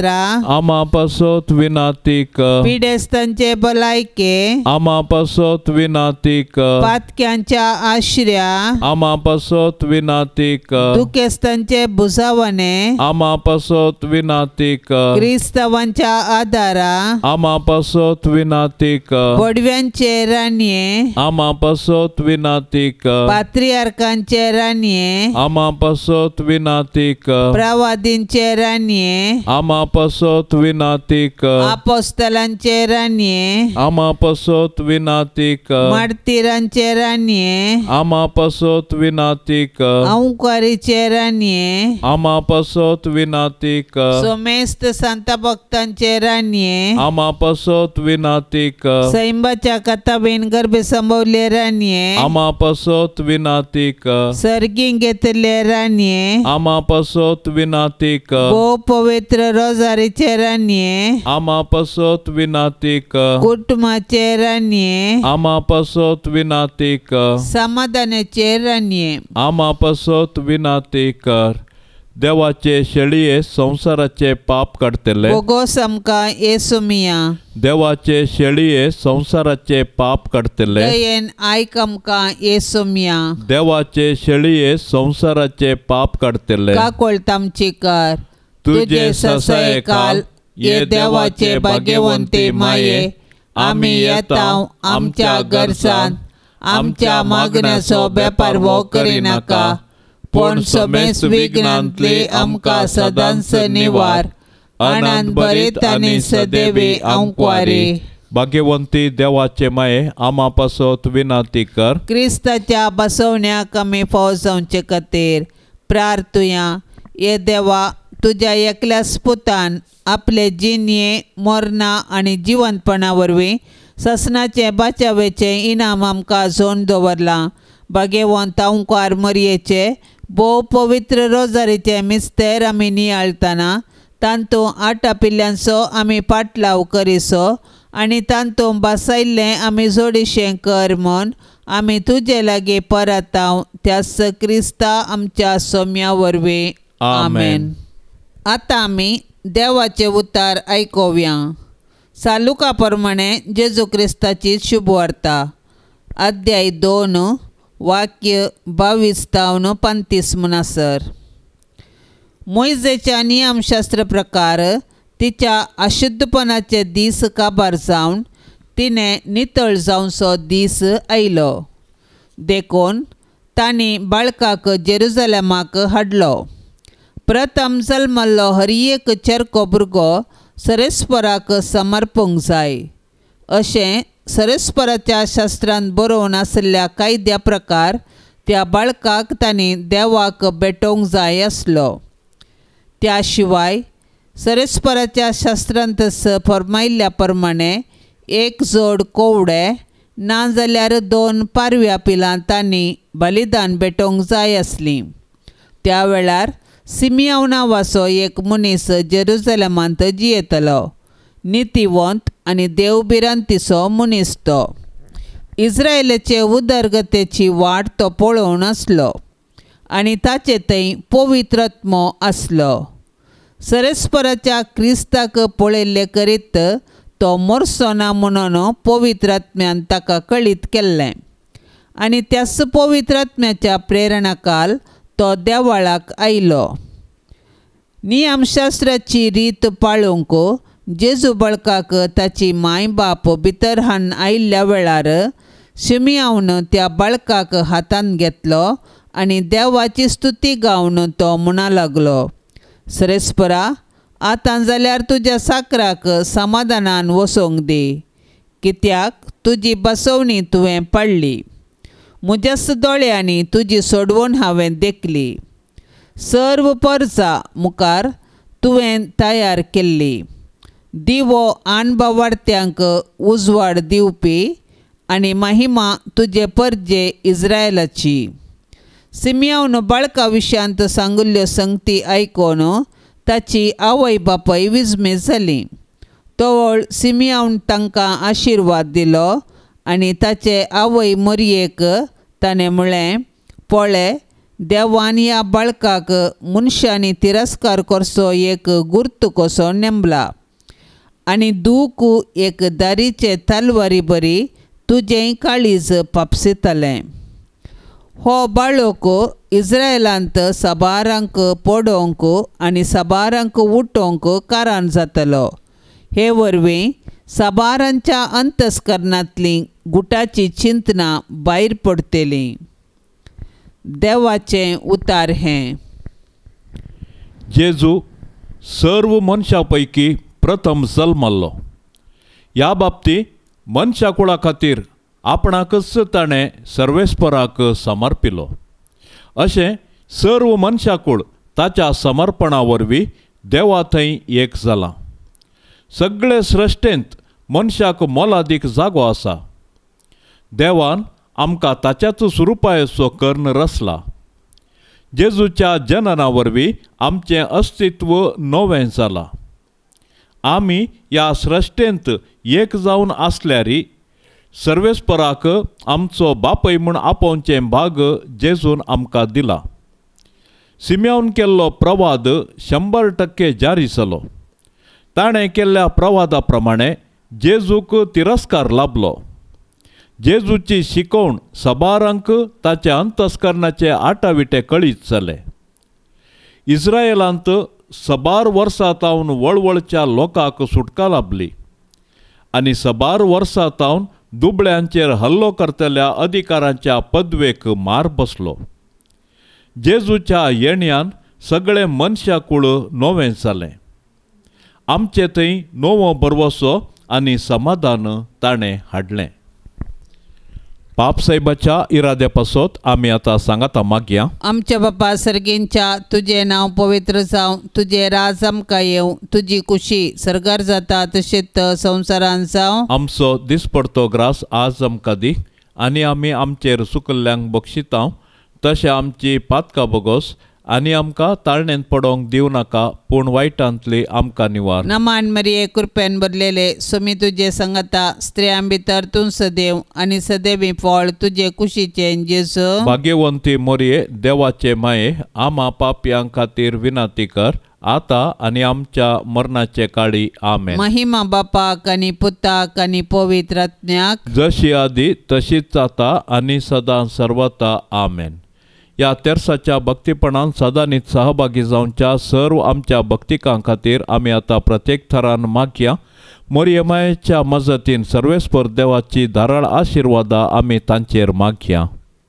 आमा पासत विनाती कर। पिडेस्तांचे भलायके आमा पासत विनाती कर। पातक्यांच्या आश्र्या आमा पासत विनाती कर। दुखेस्तांचे भुजावणे आमा पासत विनाती कर। क्रिस्तावांच्या आदारा आमा पासत विनाती कर। बडव्यांचे राणये आमा पासत विनाती कर। पात्रियार्कांचे राणये आमा पासत विनाती कर। प्रवादींचे राणये आमा पासत विनाती कर। आपोस्तलांचे राणये आमा पासत विनाती कर। मार्तीरांचे राणये आमा पासत विनाती कर। अंकारीचे राणये आमा पासत विनाती कर। सोमेस्त संत भक्तांचे राणये आमा पासत विनाती कर। सैंबाच्या कथाबेन गर्भे संभवले राणये आमा पासत विनाती कर। सर्गीं घेतले राणये आमा पासत विनाती कर। भोव पवित्र रोजारीचे राणये आमा पासत विनाती कर। कुटुंबाचे राणये आमा पासत विनाती कर। समाधानाचे राणये आमा पासत विनाती कर। देवाचे शेळये संवसाराचे पाप काडटले बोगोस आमकां येसू मिया। देवाचे शेळये संवसाराचे पाप काडटले दयेन आयक आमकां येसू मिया। देवाचे शेळये संवसाराचे पाप काडटले काकोळत आमची कर। तुजे ससायकाल ये देवाचे भाग्यवंती माये आमी येता आमच्या गरजान आमच्या मागण्याचो बेपारवो करिनाका पूण समेस्त विघ्नांतली आमकां सदांच निवार। आनंद भरीत आनी सदैवी आंकवारी। भाग्यवंती देवाचे माये आमा पासत विनाती कर। क्रिस्ताच्या बसवण्याक आमी फावो जावचे खातीर प्रार्थुया। ये देवा तुज्या एकल्याच पुतान आपले जिणये मरणां आनी जिवंतपणा वरवीं ससनाचें बाचावेचें इनाम आमकां जोडून दवरलां। भाग्यवंत ओंकार मरयेचे भोव पवित्र रोजारीचे मिस्तेर आमी नियाळतना तांतूं आटापिल्ल्यांचो आमी पाटलाव करिसो आनी तांतूं बसयल्लें आमी जोडीशें कर म्हूण आमी तुजे लागीं परताव त्याच क्रिस्ता आमच्या सोम्या वरवीं आमेन। आतां आमी देवाचें उतार आयकुया। सालुका प्रमाणे जेजू क्रिस्ताची शुभवार्ता अध्याय 2 वाक्य 22 तावन 35 म्हणसर। मोयजेच्या नियमशास्त्र प्रकार तिच्या अशुद्धपणाचे दीस काबार जावन तिणें नितळ जावचो दीस आयलो। देखून तांणी बाळकाक जेरुजलेमाक हाडलो। प्रथम जल्मल्लो हर एक चेरको भुरगो सरेस्पराक समर्पूंक जाय अशें सरेस्पराच्या शास्त्रांत बरोवन आशिल्ल्या कायद्या प्रकार त्या बाळकाक तांणी देवाक भेटोवंक जाय आसलो। त्या शिवाय सरेस्पराच्या शास्त्रांत फर्मायल्ल्या प्रमाणे एक जोड कोवडे ना जाल्यार 2 पारव्या पिलां तांणी बलिदान भेटोवंक जाय आसलीं. त्या वेळार सिमियांव नांवाचो एक मनीस जेरुजलेमांत जियेतलो. नितीवंत आनी देवभिरांतीचो मनीस तो. इस्रायलाचे उदरगतेची वाट तो पळोवन आसलो आनी ताचे थंय पवित्र आत्मो आसलो. सरेस्पराच्या क्रिस्ताक पळयल्ले करीत तो मरचो ना म्हणून पवित्र आत्म्यान ताका कळीत केल्लें आनी त्याच पवित्र आत्म्याच्या प्रेरणाकाल तो देवाळाक आयलो. नियमशास्त्राची रीत पाळूंक जेजू बळकाक ताची माय बाप भितर हाडून आयिल्ल्या वेळार शिमियांवन त्या बाळकाक हातांत घेतलो आनी देवाची स्तुती गावन तो म्हणा लागलो, सरेस्परा आतां जाल्यार तुज्या साकराक समाधानान वसोंक दी, कित्याक तुजी बसवणी तुवें पडली. म्हज्याच दोळ्यांनी तुजी सोडवण हांवें देखली. सर्व परजा मुखार तुवें तयार केल्ली दिवो आनबावार्त्यांक उजवाड दिवपी आनी महिमा तुजे परजे इस्रायलाची. सिमियांवन बाळका विशयांत सांगिल्ल्यो संगती आयकून ताची आवय बापूय विस्मीत जाली. तवळ सिमियांवन तांकां आशिर्वाद दिलो आनी ताचे आवय मोरयेक ताणें म्हळें, पळय देवान ह्या बाळकाक मनशांनी तिरस्कार करचो एक गुर्त कसो नेमला आनी दूख एक दारीचे तलवारी बरी तुजें काळीज पापसितलें. हो बाळक इस्रायलांत साबारांक पडोवंक आनी साबारांक उठोवंक कारण जातलो. हे वरवीं साबारांच्या अंतस्करणांतलीं गुटाची चिंतनां भायर पडटलीं. देवाचें उतार हें. जेजू सर्व मनशां पैकी प्रथम जल्मल्लो. ह्या बाबतींत मनशा कुळा खातीर आपणाकच ताणें सर्वेस्पराक समर्पिलो. अशें सर्व मनशाकूळ ताच्या समर्पणा वरवीं देवा थंय एक जालां. सगळे सृश्टेंत मनशाक मोलादीक जागो आसा. देवान आमकां ताच्याच स्वरुपाचो कर्ण रचला. जेजूच्या जनना वरवीं आमचें अस्तित्व नवें जालां. आमी ह्या सृश्टेंत एक जावन आसल्यारी सर्वेस्पराक आमचो बापय म्हूण आपोवचें भाग जेजून आमकां दिला. सिमियांवन केल्लो प्रवाद 100% जारी जालो. ताणें केल्ल्या प्रवादा प्रमाणे जेजूक तिरस्कार लाभलो. जेजूची शिकवण सबारांक ताच्या अंतस्करणाचे आटाविटे कळीत जाले. इस्रायलांत सबार वर्सां तावन वळवळच्या लोकांक सुटका लाभली आनी सबार वर्सां तावन दुबळ्यांचेर हल्लो करतल्या अधिकारांच्या पदवेक मार बसलो. जेजूच्या येण्यान सगळें मनशाकूळ नवें जालें. आमचे थंय नवो भरवसो आनी समाधान ताणें हाडलें. बापसाहेबाच्या इराद्या पासत आमी आतां सांगाता मागया. आमच्या बापा सर्गींच्या तुजें नांव पवित्र जावं, तुजें राज आमकां येवं, तुजी कुशी सर्गार जाता तशेंच संवसारान जावं. आमचो दिसपडतो ग्रास आज आमकां दी आनी आमी आमचेर सुकल्ल्यांक बक्षितांव तशें आमची पातकां बोगोस आनी आमकां ताळणेंत पडोवंक दिवं नाका, पूण वायटांतली आमकां निवार. नमान मरिये कृपेन भरलेले सुमी तुजे संगता, स्त्रियां भितर तूं सदैव आनी सदैवी फळ तुजे कुशीचें जेजू. भाग्यवंती मोरये देवाचे माये, आमा पापयां खातीर विनंती कर आतां आनी आमच्या मरणाचे काळी. आमेन. महिमा बापाक आनी पुताक आनी पवित्र आत्म्याक, जशी आदी तशीच आतां आनी सदां सर्वता. आमेन. ह्या तेर्साच्या भक्तीपणान सदांनीच सहभागी जावच्या सर्व आमच्या भक्तिकां खातीर आमी आतां प्रत्येक थरान मागया. मोरये मायेच्या मजतीन सर्वेस्पर देवाची धाराळ आशिर्वादा आमी तांचेर मागया.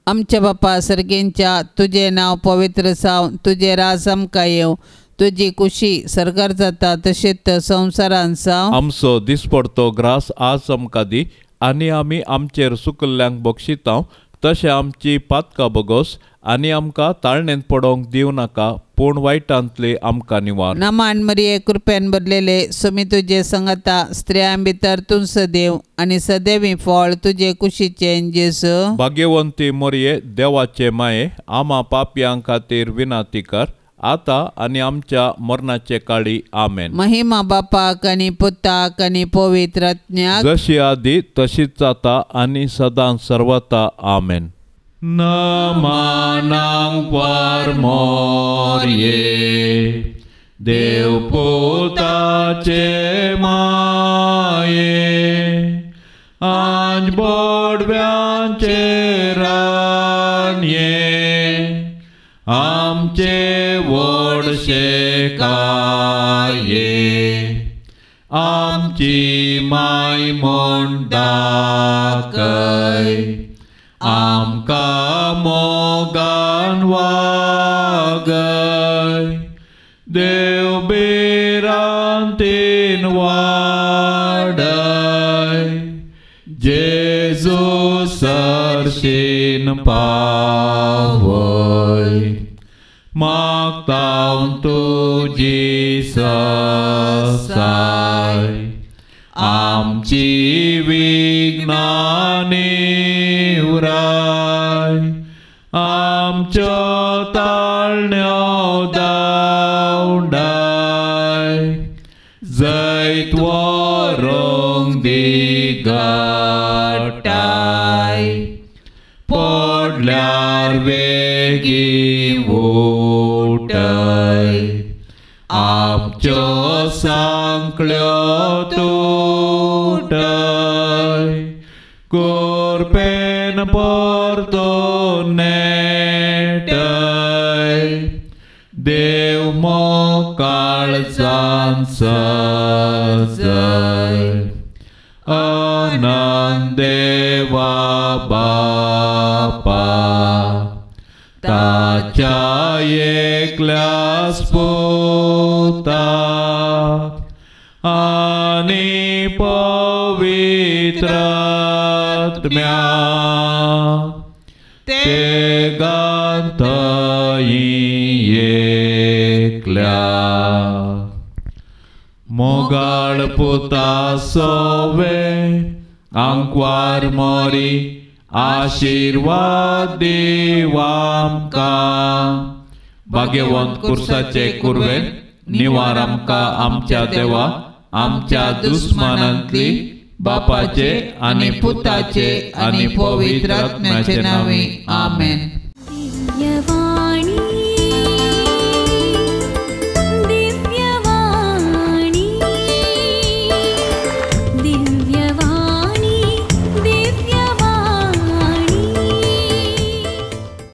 आमच्या बापा सर्गींच्या तुजें नांव पवित्र जावं, तुजें राज आमकां येवं, तुजी कुशी सर्गार जाता तशेंच संवसारान जावं. आमचो दिसपडतो ग्रास आज आमकां दी आनी आमी आमचेर सुकल्ल्यांक बक्षितांव तशें आमची पातकां बोगोस आनी आमकां ताळणेंत पडोवंक दिवं नाका, पूण वायटांतली आमकां निवार. नमान मरिये, कृपेन भरलेले, स्वामी तुजे संगता, स्त्रियां भितर तूं सदैव आनी सदैवी फळ तुजे कुशीचें जेजू. भाग्यवंती मरिये, देवाचे माये, आमा पापयां खातीर विनंती कर, आतां आनी आमच्या मरणाचे काळी. आमेन. महिमा बापाक आनी पुताक आनी पवित्र आत्म्याक, जशी आदी तशीच आतां आनी सदां सर्वता. आमेन. नमनांक वार मोरये, देवपुताचे माये, आज बोडव्यांचे रानये, आमचे व्हडशे काये, आमची माय म्हूण दाखय, आमकां मोगान वागय, देव भिरांतीन वाडय, जेजू सरशीन पावय, मागता तुजी ससाय, आमची विघ्नां निवराय, आमच्यो ताळण्यो दावडाय, जैत व्हरूंक दिगटाय, पडल्यार वेगीं उठय, आमच्यो सांकळ्यो तुटय, कुरपेन परतून नेटय, देव मोकाळजान सजय, अनंत देवा बापा, ताच्या एकल्याच पुता आनी पवित्र आत्म्या, ते गांथई एकल्या, मोगाळ पुता सोवे, आंकवार मोरी, आशिर्वाद दीव आमकां. भाग्यवंत कुर्साचे कुरवेन निवार आमकां आमच्या देवा, आमच्या दुस्मानांतली, बापाचे आनी पुताचे आनी पवित्र आत्म्याचे नांवे. आमेन.